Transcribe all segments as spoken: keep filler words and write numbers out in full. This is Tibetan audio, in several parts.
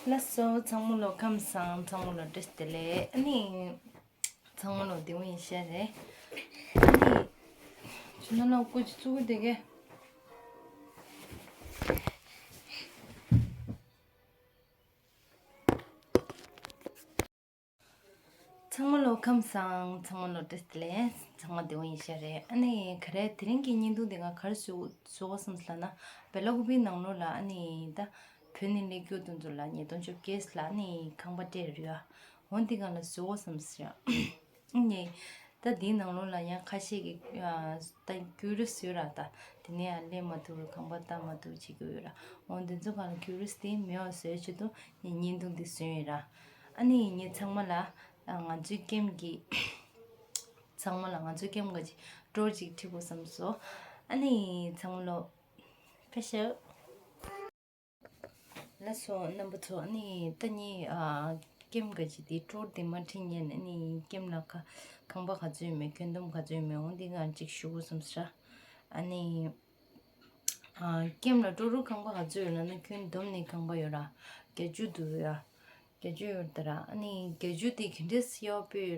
ལགས་སོ། ཚང་མ་ལོ་ཁམས་བཟང་། ཚང་མ་ལོ་བཀྲ་ཤིས་བདེ་ལེགས། ཨ་ནི་ཚང་མ་ལོ་བདེ་པོ་ཡིན་ཤག་རེད། ཨ་ནི་ཆུ་ནང་ལ་སྐུ་མཁྱེན་བཙུགས་བསྡད་ཀྱི། ཚང་མ་ལོ་ཁམས་བཟང་། ཚང་མ་ལོ་བཀྲ་ཤིས་བདེ་ལེགས། ཚང་མ་བདེ་པོ་ཡིན་ཤག་རེད། ཨ་ནི་ག་རེ་དེ་རིང་གི་བརྙན་ཐུང་འདི་ང་ག་རེ་བཟོ་བཟོ་དགོས་བསམ་སོང་ལབ་ན། བེ་ལ་ཀུ་པེའི་ནང་ལོགས་ལ་ཨ་ནི་ད་བོད་ནས་སླེབས་རྒྱུ་དེ་ཚོ་ལ་ཉིས་སྟོང་བཅོ་བརྒྱད་ལ་ཨ་ནི་ཁང་པ་སྤྲད་རེད་ཡ། འོ་འདི་སྒང་ལ་བཟོ་དགོས་བསམ་སོང་ཡ། ཨ་ནི་ད་འདིའི་ནང་ལོགས་ལ་ཡང་ཁ་ཤས་ཀྱིས་ཨ་ད་ཀུ་རི་བཟོས་ར། ད་དེ་ནས་ཡང་སླེབས་མ་ཐུབ། ཁང་པ་བལྟ་མ་ཐུབ་བྱེད་ཀྱི་ཡོད་ར། འོ་འདི་ཚོ་སྒང་ལ་ཀུ་རི་དེ་མེད་པ་བཟོ་ཡ་ཆེད་དུ་ངས་བརྙན་ཐུང་འདི་བཟོས་ཡོད་ར། ཨ་ནི་ངས་ཚང་མ་ལ་ཨ་ང་ཚོའི་ཀེམ་གྱི་ཚང་མ་ལ་ང་ཚོའི་ཀེམ་གྱི་ཀྲོར་ཅིག་ཁྲིད་དགོས་བསམ་སོང་། ཨ་ནི་ཚང་མ་ལོ་ཕེབས་ཤོག། ལགས་སོ་རྣམ་པ་ཚོ། ཨ་ནི་ད་ངས་ཨ་ཀེམ་གྱི་དེ་ཀྲོར་དེ་མར་ཁྲིད་ཉན། ཨ་ནི་ཀེམ་ལ་ཁ་ཁང་པ་ག་ཚོད་ཡོད་མེད། ཁྱོན་བསྡོམས་ག་ཚོད་ཡོད་མེད། འོ་འདི་ང་ཅིག་ཞུ་དགོས་བསམ་སོང་ར། ཨ་ནི་ཨ་ཀེམ་ལ་ཀྲོར་རུ་ཁང་པ་ག་ཚོད་ཡོད་ལབ་ན། ཁྱོན་བསྡོམས་ནས་ཁང་པ་ཡོད་ར་བརྒྱད་ཅུ་འདུག་ཡ། བརྒྱད་ཅུ་ཡོད་ད་ར། ཨ་ནི་བརྒྱད་ཅུ་དེ་ག་འདྲས་དབྱེ་བ་ཕྱེ་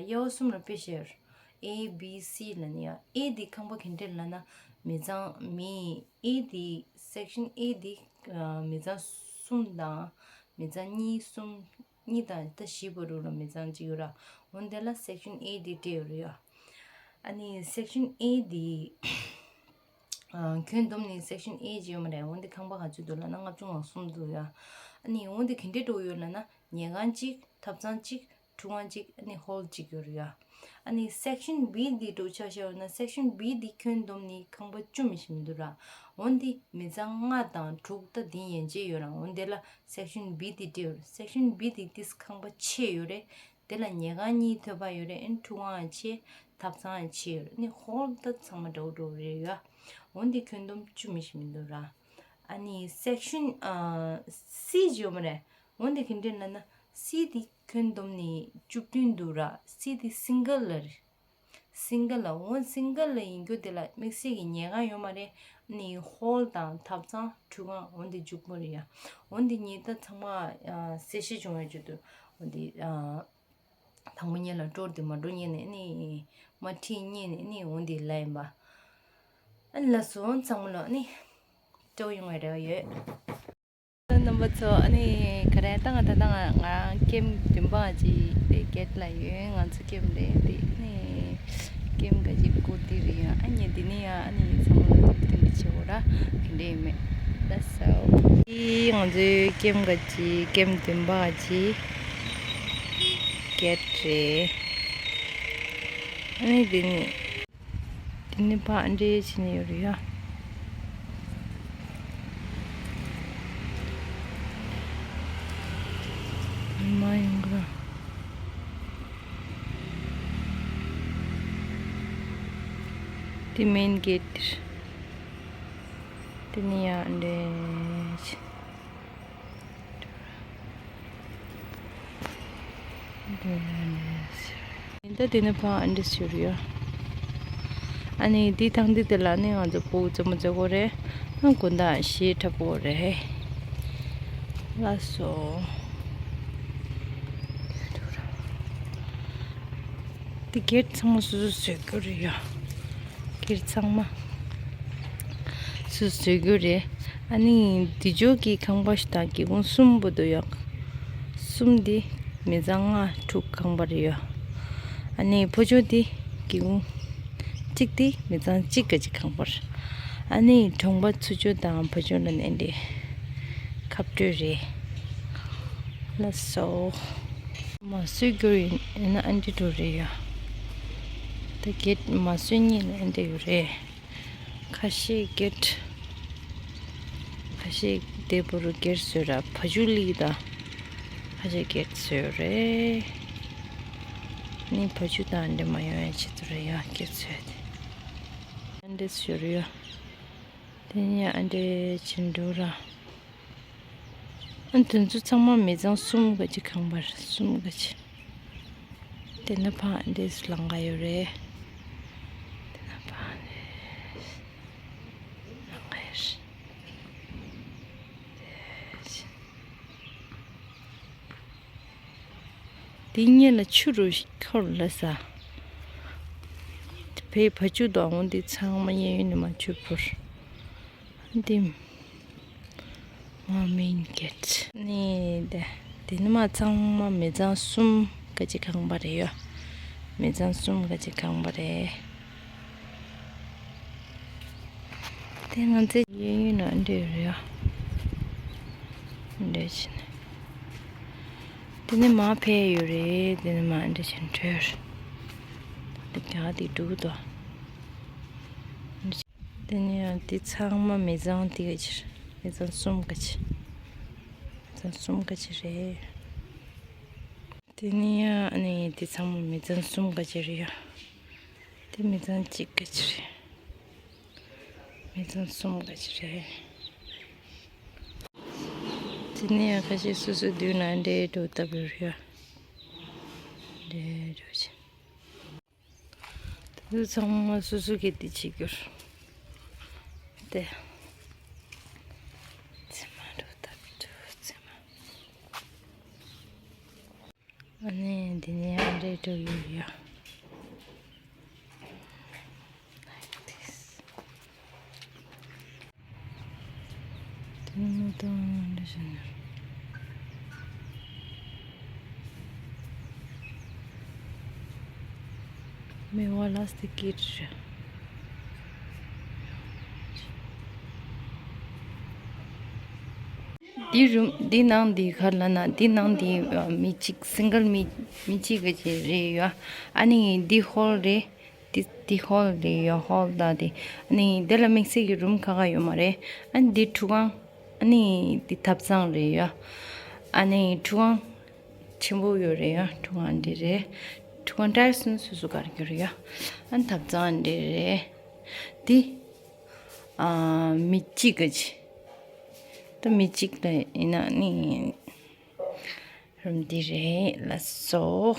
ཡོད་ར། དབྱེ་བ་གསུམ་ལ་ཕྱེ་ཡོད་ར། A B C ལབ་ནས་ཡ། A དེ་ཁང་པ་ག་འདྲས་ལབ་ན། མི་ཚང་མི། A དེ་section A དེ་ཨ་མི་ཚང་གསུམ་དང་མི་ཚང་གཉིས་གསུམ། གཉིས་དང་ད་བཞི་བར་དུ་ལ་མི་ཚང་གཅིག་ཡོད་ར། འོ་འདི་ལ་section A དེ་སྤྲད་ཡོད་རེད་ཡ། ཨ་ནི་section A དེ་ཨ་ཁྱོན་བསྡོམས་ནས་section A ཅིག་ཡོད་མ་རེད། འོ་འདི་ཁང་པ་ག་ཚོད་འདུག་ལབ་ན་ལྔ་བཅུ་ང་གསུམ་འདུག་ཡ། ཨ་ནི་འོ་འདི་ག་འདྲས་འགྲོ་ཡོད་ལབ་ན། ཉལ་ཁང་གཅིག་ཐབ་ཚང་གཅིག་ཁྲུས་ཁང་གཅིག་ཨ་ནི་ཧོལ་གཅིག་ཡོད་རེད་ཡ། ཨ་ནི་section B འདི་འགྲོ་ཆ་བཞག་ཡོད་ན། section B འདི་ཁྱོན་བསྡོམས་ནས་ཁང་པ་བཅུ་མི་ཞིག་མི་འདུག་ར། འོ་འདི་མི་ཚང་ལྔ་དང་དྲུག་ད་འདི་ཡན་ཆད་ཡོད་ར། འོ་འདི་ལ་section B འདི་སྤྲད་ཡོད་ར། section B འདི་ཏིས་ཁང་པ་ཆེ་ཡོད་རེད། དེ་ལ་ཉལ་ཁང་གཉིས་ཐོབ་པ་ཡོད་རེད། ཨ་ནི་ཁྲུས་ཁང་ཡང་ཆེ། ཐབ་ཚང་ཡང་ཆེ་ཡོད་རེད། ཨ་ནི་ཧོལ་ད་ཚང་མ་འདྲ་བོ་འདྲ་བོ་རེད་ཡ། འོ་འདི་ཁྱོན་བསྡོམས་བཅུ་མི་ཞིག་མི་འདུག་ར། ཨ་ནི་section ཨ་C ཅིག་ཡོད་མ་རེད། འོ་འདི་ག་འདྲས་ལབ་ན། C འདི་ཁྱོན་བསྡོམས་ནས་བཅུ་བདུན་འདུག་ར། C འདི་single ལ་རེད། single ལ། འོ་single ལ་ཡིན་རྒྱུ་དེ་ལ་དམིགས་བསལ་གྱི་ཉལ་ཁང་ཡོད་མ་རེད། ཨ་ནི་ཧོལ་དང་ཐབ་ཚང་ཁྲུས་ཁང་འོ་འདི་མཇུག་མ་རེད་ཡ། འོ་འདི་ངས་ད་ཚང་མ་ཨ་གསལ་བཤད་བྱུང་བའི་ཆེད་དུ་འོ་འདི་ཨ་དང་པོ་ཉིད་ལ་ཀྲོར་དེ་མར་འགྲོ་ཉན་ནས། ཨ་ནི་མར་ཁྲིད་ཉན་ནས། ཨ་ནི་འོ་འདི་ལབ་ཡིན་པ། ཨ་ནི་ལགས་སོ་ཚང་མ་ལོ། ཨ་ནི་སྤྲོ་ཡོང་བའི་རེ་བ་ཡོད། རྣམ་པ་ཚོ། ཨ་ནི་ག་རེ་ད་ང་ད་ལྟ་ང་ང་ཀེམ་བདུན་པ་ཅིག་དེ་གེད་ལ་ཡོད། ང་ཚོ་ཀེམ་རེད་དེ། ཨ་ནི་ཀེམ་ག་ཅིག་སྐོར་དེ་རེད་ཡ། ཨ་ནི་དེ་ནས་ཡ་ཨ་ནི་ཚང་མ་ལ་ཐུགས་རྟེན་དུ་ཆེ་བོ་ར་ག་འདྲས་ཡིན་མེད་ལ་སོ། དེ་ང་ཚོའི་ཀེམ་ག་ཅིག་ཀེམ་བདུན་པ་ཅིག་གེད་རེད། ཨ་ནི་དེ་ནས། དེ་ནས་ཕར་ཨ་འདྲས་བྱས་ནས་ཡོད་རེད་ཡ། མི་མང་ཡོང་གི་ར། དེ་མེན་གེད་རེད། དེ་ནས་ཡ་ཨ་འདྲས་བྱས། ད་དེ་ནས་ཕར་ཨ་འདྲས་ཡོད་རེད་ཡ། ཨ་ནི་འདི་ཐང་འདི་དེ་ལ་ནི་ང་ཚོ་ཕྲུ་གུ་རྩེད་མོ་རྩེ་དགོས་རེད། ཨ་དགོང་དག་གཞས་འཁྲབ་དགོས་རེད། ལགས་སོ། འདི་གེད་ཚང་མ་སོ་སོས་བཟོས་དགོས་རེད་ཡ། གེད་ཚང་མ་སོ་སོས་བཟོས་དགོས་རེད། ཨ་ནི་འདི་ཕྱོགས་ཀྱི་ཁང་པ་ཞིག་དང་སྒེའུ་ཁུང་གསུམ་པོ་འདུག་ཡ། གསུམ་འདི་མི་ཚང་ལྔ་དྲུག་ཁང་པ་རེད་ཡ། ཨ་ནི་ཕོ་ཕྱོགས་འདི་སྒེའུ་ཁུང་གཅིག་འདི་མི་ཚང་གཅིག་ག་གཅིག་ཁང་པ་རེད། ཨ་ནི་གྲོང་པ་ཚུར་ཕྱོགས་དང་ཕར་ཕྱོགས་ལ་ནི་འདི་ཁ་སྤྲོད་རེད། ལགས་སོ། མ་བཟོས་རྒྱུ་ཡིན་ན་ཨ་འདྲས་འགྲོ་རེད་ཡ། ད་གེད་མ་བཟོས་ཉིན་ཨ་འདྲས་ཡོད་རེད། ཁ་ཤས་གེད། ཁ་ཤས་དེ་བར་དུ་གེད་བཟོས་ར། བ་ཕྱུགས་ལི་དང་ཁ་ཤས་གེད་བཟོས་རེད། ནི་བ་ཕྱུགས་དང་འདྲེ་མ་ཡོང་ཡ་ཆེད་དུ་རེད་ཡ་གེད་བཟོས་ཏེ། ཨ་འདྲས་བཟོས་རེད་ཡ། དེ་ནས་ཨ་འདྲས་བྱེད་འགྲོ་ར། ཨ་དེ་ཚོ་ཚང་མ་མི་ཚང་གསུམ་ག་གཅིག་ཁང་པ་རེད། གསུམ་ག་གཅིག་དེ་ནས་ཕར་ཨ་འདྲས་སུ་ལམ་ཁ་ཡོད་རེད། དེ་ནས་ཕར་ཨ་འདྲས་ལམ་ཁ་ཡོད་རེད། དེ་སྔོན་ལ་ཆུ་རུ་འཁོར་ལ་ས། བའི་བ་ཕྱུགས་དང་འོང་དེ་ཚང་མ་གཡས་གཡོན་ནས་མ་ཆུ་བུར། འདི་མ་མིན་གེད་ནི་དེ། དེ་ནི་མ་ཚང་མ་མི་ཚང་གསུམ་ག་ཅི་ཁང་པ་རེད་ཡོད། མི་ཚང་གསུམ་ག་ཅི་ཁང་པ་རེད། དེ་ང་ཚོའི་གཡས་གཡོན་ན་འདྲེ་རེད་ཡ། འདྲེ་ཕྱིན། དེ་ནི་མ་ཕེ་ཡོད་རེད། དེ་ནི་མ་འདྲེ་ཕྱིན་གྲོལ། དེ་ག་དེ་འགྲུག་དོ། དེ་ནི་ཡང་དེ་ཚང་མ་མི་ཚང་དེ་ག་ཕྱིར། མི་ཚང་གསུམ་ག་ཕྱིར། མི་ཚང་གསུམ་ག་ཕྱིར་རེད། དེ་ནི་ཡང་ཨ་ནི་དེ་ཚང་མ་མི་ཚང་གསུམ་ག་ཕྱིར་ཡ། དེ་མི་ཚང་གཅིག་ག་ཕྱིར་རེད། མི་ཚང་གསུམ་ག་ཅི་རེད། དེ་ནས་ཡང་ཁ་ཤས་སོ་སོའི་མདུན་ན་འདྲེ་འགྲོ་བཏབ་ཡོད་རེད། འདྲེ་འགྲོ་ཅི། དེ་ཚོ་ཚང་མ་སོ་སོ་གི་དེ་བྱེད་རྒྱུར། དེ། ཚེ་མ་འགྲོ་བཏབ་འགྲོ་ཚེ་མ། ཨ་ནི་འདི་ནས་ཨ་འདྲས་འགྲོ་ཡོད་ཡ། Like this. དེ་ནས་ད་ཨ་འདྲས་བྱས་ནས། མེ་ཝ་ལ་སྟེ་ཀིར་རེད། འདི་རུམ་འདི་ནང་འདི་ག་ལ་ན་འདི་ནང་འདི་མི་གཅིག་སིང་གལ་མི་མི་གཅིག་གི་རེད་ཡོད། ཨ་ནི་འདི་ཧོལ་རེད། འདི་འདི་ཧོལ་རེད་ཡོད། ཧོལ་ད་དེ་ཨ་ནི་འདི་ལ་དམིགས་བསལ་གྱི་རུམ་ག་ག་ཡོད་མ་རེད། ཨ་ནི་འདི་ཁྲུས་ཁང་། ཨ་ནི་འདི་ཐབ་ཚང་རེད་ཡོད། ཨ་ནི་ཁྲུས་ཁང་ཆེན་པོ་ཡོད་རེད་ཡོད། ཁྲུས་ཁང་འདི་རེད། ཁྲུས་ཁང་ཏྲའི་སུན་སོ་སོ་གར་གྱུར་ཡོད། ཨ་ནི་ཐབ་ཚང་འདི་རེད། འདི་ཨ་མི་གཅིག་གི་ད་མི་གཅིག་ལ་ཡིན་ན་ནི་རུམ་འདི་རེད་ལ་སོ།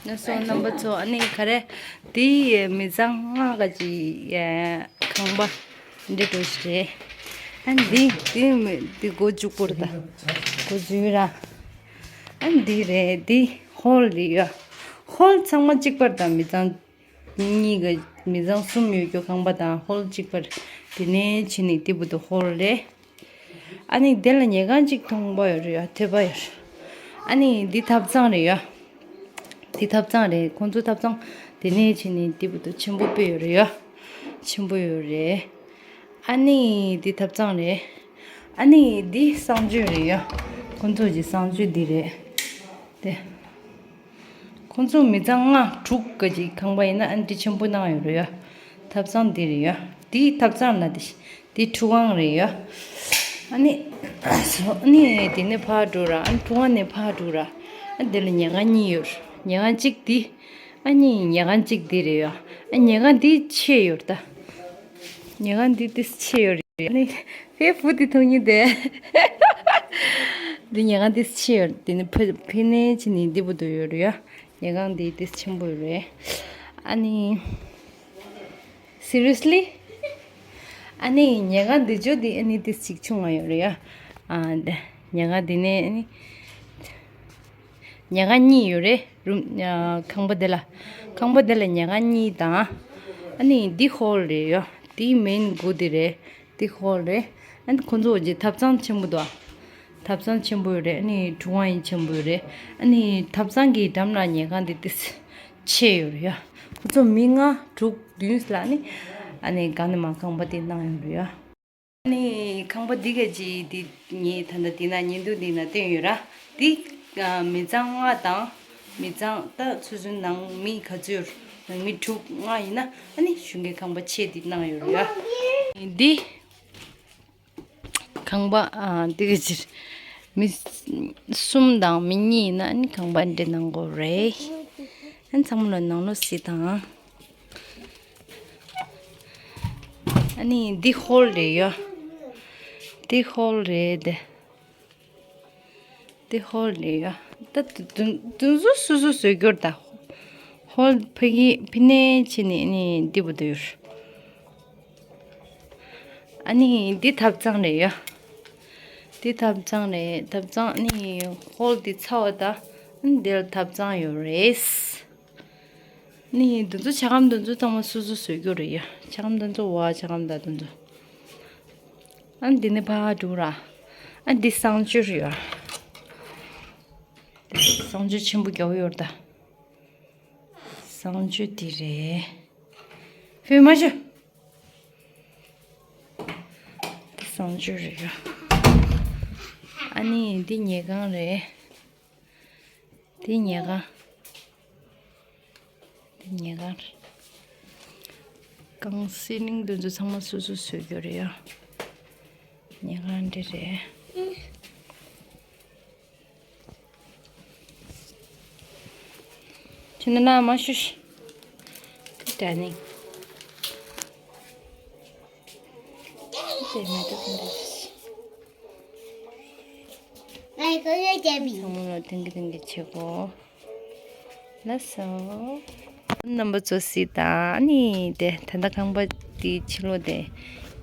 ལ་སོ་རྣམ་པ་ཚོ་ཨ་ནི་ག་རེ་འདི་མི་ཚང་ལྔ་ག་ཅི་ཁང་པ་འདི་འགྲོ་ཞིག་རེད། ཨ་འདི་འདི་མི་འདི་སྒོ་བཅུག་པོར་ད་སྒོ་བཅུག་ར། ཨ་འདི་རེད། འདི་ཧོལ་རེད་ཡ། ཧོལ་ཚང་མ་གཅིག་པར་ད་མི་ཚང་གཉིས་ཀ་མི་ཚང་གསུམ་ཡོད་རྒྱུ་ཁང་པ་དང་ཧོལ་གཅིག་པར་དེ་ནས་ཕྱི་ནས་དེ་བུ་དུ་ཧོལ་རེད། ཨ་ནི་དེ་ལ་ཉལ་ཁང་གཅིག་མཐོང་པ་ཡོད་རེད་ཡ། ཐོས་པ་ཡོད་རེད། ཨ་ནི་འདི་ཐབ་ཚང་རེད་ཡ། འདི་ཐབ་ཚང་རེད། ཁོང་ཚོ་ཐབ་ཚང་དེ་ནས་ཕྱི་ནས་དེ་བུ་དུ་ཆེན་པོ་དཔེ་ཡོད་རེད་ཡ། ཆེན་པོ་ཡོད་རེད། ཨ་ནི་འདི་ཐབ་ཚང་རེད། ཨ་ནི་འདི་གསང་སྤྱོད་རེད་ཡ། ཁོང་ཚོ་གི་གསང་སྤྱོད་འདི་རེད། དེ། ཁོང་ཚོ་མི་ཚང་ལྔ་དྲུག་ག་ཅིག་ཁང་པ་ཡིན་ན་ཨ་ནི་འདི་ཆེན་པོ་གནང་ཡོད་རེད་ཡ། ཐབ་ཚང་འདི་རེད་ཡ། འདི་ཐབ་ཚང་ན་འདི་འདི་ཁྲུས་ཁང་རེད་ཡ། ཨ་ནི། ཨ་ནི་དེ་ནས་ཕར་འགྲོ་ར། ཨ་ནི་ཁྲུས་ཁང་ནས་ཕར་འགྲོ་ར། ཨ་ནི་དེ་ལ་ཉལ་ཁང་གཉིས་ཡོད་རེད། ཉལ་ཁང་གཅིག་འདི། ཨ་ནི་ཉལ་ཁང་གཅིག་འདི་རེད་ཡ། ཨ་ཉལ་ཁང་འདི་ཕྱེད་ཡོད་རེད་ད། ཉལ་ཁང་འདི་ཏིས་ཕྱེད་ཡོད་རེད། ཨ་ནི་ཕའི་བུ་དེ་མཐོང་ཉིད་དེ། འདི་ཉལ་ཁང་ཏིས་ཕྱེད་ཡོད་རེད། དེ་ནི་ཕ་ཕི་ནས་ཕྱི་ནས་འདི་བུ་དུ་ཡོད་རེད་ཡ། ཉལ་ཁང་འདི་ཏིས་ཆེན་པོ་ཡོད་རེད། ཨ་ནི་Seriously? ཨ་ནི་ཉལ་ཁང་འདི་ཇོ་འདི་ཨ་ནི་ཏིས་ཅིག་ཆུང་ང་ཡོད་རེད་ཡ། ཨ་འདི་ཉལ་ཁང་འདི་ནས་ཨ་ནི། ཉལ་ཁང་གཉིས་ཡོད་རེད། རུམ། ཨ་ཁང་པ་དེ་ལ། ཁང་པ་དེ་ལ་ཉལ་ཁང་གཉིས་དང་། ཨ་ནི་འདི་ཧོལ་རེད་ཡོད། འདི་མེན་སྒོ་དེ་རེད། འདི་ཧོལ་རེད། ཨ་ནི་ཁོ་ཚོ་གི་ཐབ་ཚང་ཆེན་པོ་འདུག་ཐབ་ཚང་ཆེན་པོ་ཡོད་རེད། ཨ་ནི་ཁྲུས་ཁང་ཡིན་ཆེན་པོ་ཡོད་རེད། ཨ་ནི་ཐབ་ཚང་གི་འགྲམ་ལ་ཉལ་ཁང་དེ་ཏིས་ཕྱེད་ཡོད་རེད་ཡ། ཁོ་ཚོ་མི་ལྔ་དྲུག་བདུན་ལ་ནི། ཨ་ནི་ག་ནས་མ་ཁང་པ་དེ་གནང་ཡོད་རེད་ཡ། ཨ་ནི་ཁང་པ་འདི་ག་ཅི་འདི་ངས་ད་ལྟ་འདི་ན་ཉིན་དུ་འདི་ན་བསྟན་ཡོད་ར། འདི་ཨ་མི་ཚང་ལྔ་དང་མི་ཚང་ད་ཚོད་ཚོད་ནང་མི་ག་ཚོད་ནང་མི་དྲུག་ལྔ་ཡིན་ན་ཨ་ནི་གཞུང་གི་ཁང་པ་ཕྱེད་འདི་གནང་ཡོད་རེད་ཡ། འདི་ཁང་པ་ཨ་འདི་ག་ཅི་མི་གསུམ་དང་མི་གཉིས་ཡིན་ན་ཨ་ནི་ཁང་པ་འདི་གནང་དགོས་རེད། ཨ་ནི་ཚང་མ་ལ་ནང་ལོགས་གཟིགས་དང་། ཨ་ནི་འདི་ཧོལ་རེད་ཡ། འདི་ཧོལ་རེད་དེ། འདི་ཧོལ་རེད་ཡ། ད་དུ་དུ་དུ་སོ་སོ་སོ་བཟོས་རྒྱུར་ད། ཧོལ་ཕ་གི་ཕི་ནས་ཕྱི་ནས་ནི་འདི་བུ་དུ་ཡོད། ཨ་ནི་འདི་ཐབ་ཚང་རེད་ཡ། འདི་ཐབ་ཚང་རེད། ཐབ་ཚང་ནི་ཧོལ་འདི་ཚ་བ་ད། འདིར་ཐབ་ཚང་ཡོད་རེད། ནི་འདི་ཚོ་ཇ་སྒམ་འདི་ཚོ་ཚང་མ་སོ་སོ་བཟོས་རྒྱུ་རེད་ཡ། ཇ་སྒམ་འདི་ཚོ་བ་ཇ་སྒམ་ད་འདི་ཚོ། ཨ་འདི་ནི་ཕ་འགྲོ་ར། ཨ་འདི་གསང་སྤྱོད་རེད་ཡ། གསང་སྤྱོད་ཆེན་པོ་རྒྱག་ཡོད་ད། གསང་སྤྱོད་འདི་རེད། ཧྥེ་མ་ཞུ། འདི་གསང་སྤྱོད་རེད་ཡ། ཨ་ནི་འདི་ཉལ་ཁང་རེད། འདི་ཉལ་ཁང་། འདི་ཉལ་ཁང་། ཁང་སི་ལིང་དེ་ཚོ་ཚང་མ་སོ་སོ་བཟོས་རྒྱུ་རེད་ཡ། ཉལ་ཁང་འདི་རེད། ཁྱོད་ན་ན་མ་ཤུ་ཤི། ཀི་ཏ་ནི། ཀི་ཏ་མེ་ཏོག་འདི། ཚང་མ་ལ་ཐེངས་གི་ཐེངས་གི་བྱེད་གོ། ལགས་སོ། རྣམ་པ་ཚོ་གཟིགས་དང་། ཨ་ནི་དེ་ད་ལྟ་ཁང་པ་དེ་ཕྱི་ལོགས་དེ་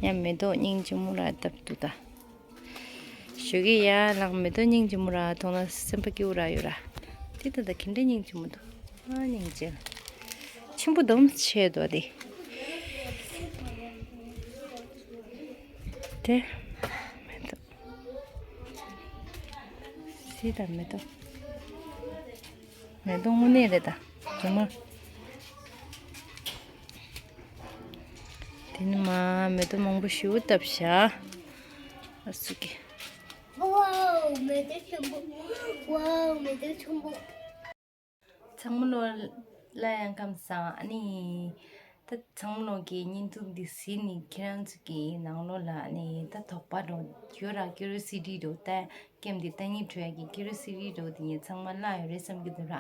ཡང་མེ་ཏོག་སྙིང་རྗེ་མོ་ར་བཏབ་འདུག་ད། ཞོགས་ཀས་ཡར་ལངས་མེ་ཏོག་སྙིང་རྗེ་མོ་ར་མཐོང་ན་སེམས་པ་སྐྱིད་པོ་ར་ཡོད་ར། དེ་ད་ལྟ་ག་འདྲ་སྙིང་རྗེ་མོ་འདུག་ཨ་ནི་ཅེ། ཆེན་པོ་དོམ་ཆེ་དོ་དེ། དེ། མེ་ཏོག་སི་ད་མེ་ཏོག་མེ་ཏོག་དངོས་གནས་རེད་ད། ཇོ་མོ། དེ་ནི་མ་མེ་ཏོག་མང་པོ་ཞིག་བཏབ་བཞག་ཨ་སུ་གི། ཝའོ། མེ་ཏོག་ཆེན་པོ། ཝའོ། མེ་ཏོག་ཆེན་པོ། ཚང་མ་ལོ་ལ་ཡང་ཁམས་བཟང་། ཨ་ནི་ད་ཚང་མ་ལོ་གི་བརྙན་ཐུང་འདི་གཟིགས་ནི་ཁྱེད་རང་ཚོ་གི་ནང་ལོ་ལ་ཨ་ནི་ད་དོགས་པ་འགྲོ་ཡོད་ར། ཀུ་རི་སི་ཊི་འགྲོ་ད་ཀེམ་འདི་ལྟ་ཉིན་འགྲོ་ཡ་གི་ཀུ་རི་སི་ཊི་འགྲོ་དེ་ངས་ཚང་མ་བརླག་ཡོད་རེད་བསམ་གི་འདུག་ར།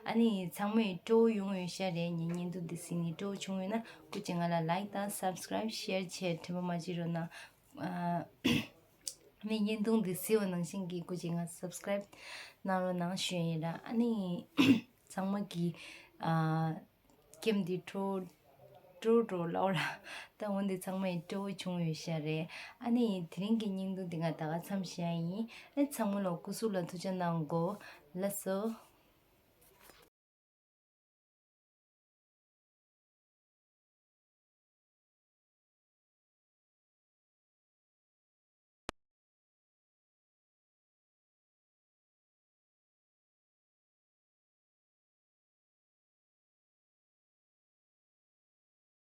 ཨ་ནི་ཚང་མས་སྤྲོ་བོ་ཡོང་ཡོད་ཤ་རེད། ངའི་བརྙན་ཐུང་འདི་གཟིགས་ནི་སྤྲོ་བོ་བྱུང་ཡོད་ན་སྐུ་མཁྱེན་ང་ལ་ལའིཀ་དང་སབ་སི་ཀ་རའིབ་ཤེར་བྱས་དྲན་པ་མ་བརྗེད་རོགས་གནང་། ཨ་ནི་བརྙན་ཐུང་འདི་གཟིགས་པ་ནང་བཞིན་གྱི་སྐུ་མཁྱེན་ང་སབ་སི་ཀ་རའིབ་གནང་རོགས་གནང་ཞུ་ཡ་ཡིན་ར། ཨ་ནི་ཚང་མ་གི་ཨ་ཀེམ་འདི་སྤྲོ་སྤྲོ་སྤྲོ་ལའོ་ར། ད་འོན་ཏེ་ཚང་མ་ཡི་སྤྲོ་བོ་བྱུང་ཡོད་ཤ་རེད། ཨ་ནི་དེ་རིང་གི་བརྙན་ཐུང་འདི་ང་ད་ག་མཚམས་བཞག་ཡིན། ཨ་ཚང་མ་ལོ་སྐུ་གཟུགས་ལ་ཐུགས་ཅག་གནང་གོ། ལགས་སོ།